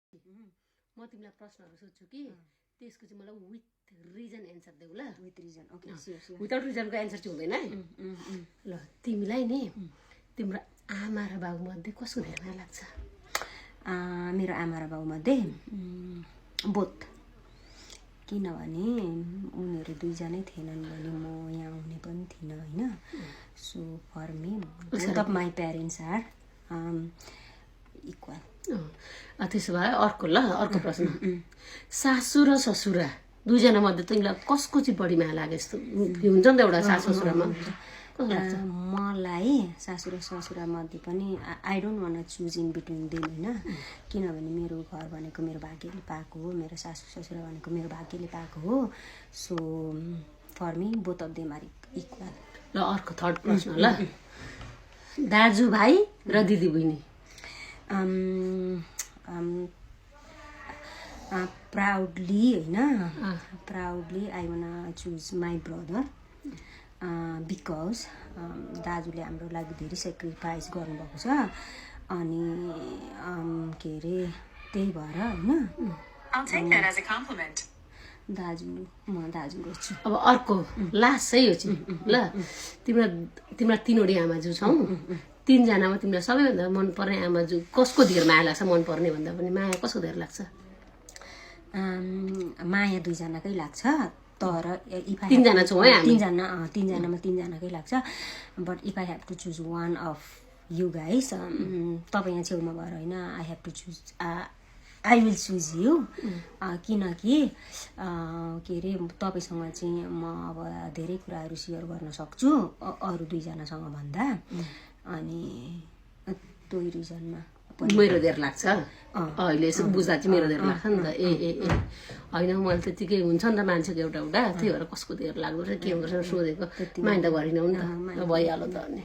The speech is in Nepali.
म तिमीलाई प्रश्नहरु सोध्छु कि त्यसको चाहिँ मलाई विथ रिजन एन्सर देऊ ल with reason okay sure without रिजनको एन्सर चाहिँ हुँदैन है ल तिमीलाई नि तिम्रो आमा र बाबु मध्ये कसको धेरै माया लाग्छ मेरो आमा र बाबु मध्ये बोथ किनभने उनीहरू दुईजनै थिएनन् भने म यहाँ हुने पनि थिइनँ हैन so for me both of my parents are equal त्यसो भए अर्को प्रश्न सासू र ससुरा दुईजना मध्ये तिमीलाई कसको चाहिँ बढी माया लागे जस्तो हुन्छ नि त एउटा सासू ससुरामा मलाई सासू र ससुरा मध्ये पनि I don't want choose in between them होइन किनभने मेरो घर भनेको मेरो भाग्यले पाएको हो मेरो सासू ससुरा भनेको मेरो भाग्यले पाएको हो so for me both of them are equal ल अर्को थर्ड प्रश्न ल दाजुभाइ र दिदी बहिनी proudly होइन proudly I want choose my brother because दाजुले हाम्रो लागि धेरै सेक्रिफाइस गर्नुभएको छ अनि के अरे त्यही भएर होइन म दाजु गर्छु अब अर्को लास्ट है यो चाहिँ ल तिम्रो तीनवटी आमाजु छौ तीनजनामा तिमीलाई सबैभन्दा मनपर्ने आमाजु कसको धेर माया लाग्छ मनपर्ने भन्दा पनि माया कसको धेर लाग्छ माया दुईजनाकै लाग्छ तर तीनजना छौँ है तीनजनामा तीनजनाकै लाग्छ but if I have to choose one of you guys तपाईँ यहाँ छेउमा भएर होइन I have to choose I will choose you किनकि के अरे तपाईँसँग चाहिँ म अब धेरै कुराहरू सेयर गर्न सक्छु अरू दुईजनासँग भन्दा अनि त्यही रिजनमा मेरो धेर लाग्छ अहिले यसो बुझ्दा चाहिँ मेरो धेर लाग्छ नि त ए होइन मैले त्यतिकै हुन्छ नि त मान्छेको एउटा त्यही भएर कसको धेर लाग्दो रहेछ के गर्छ सोधेको माइन्ड त गरिनौ नि त भइहाल्यो त अनि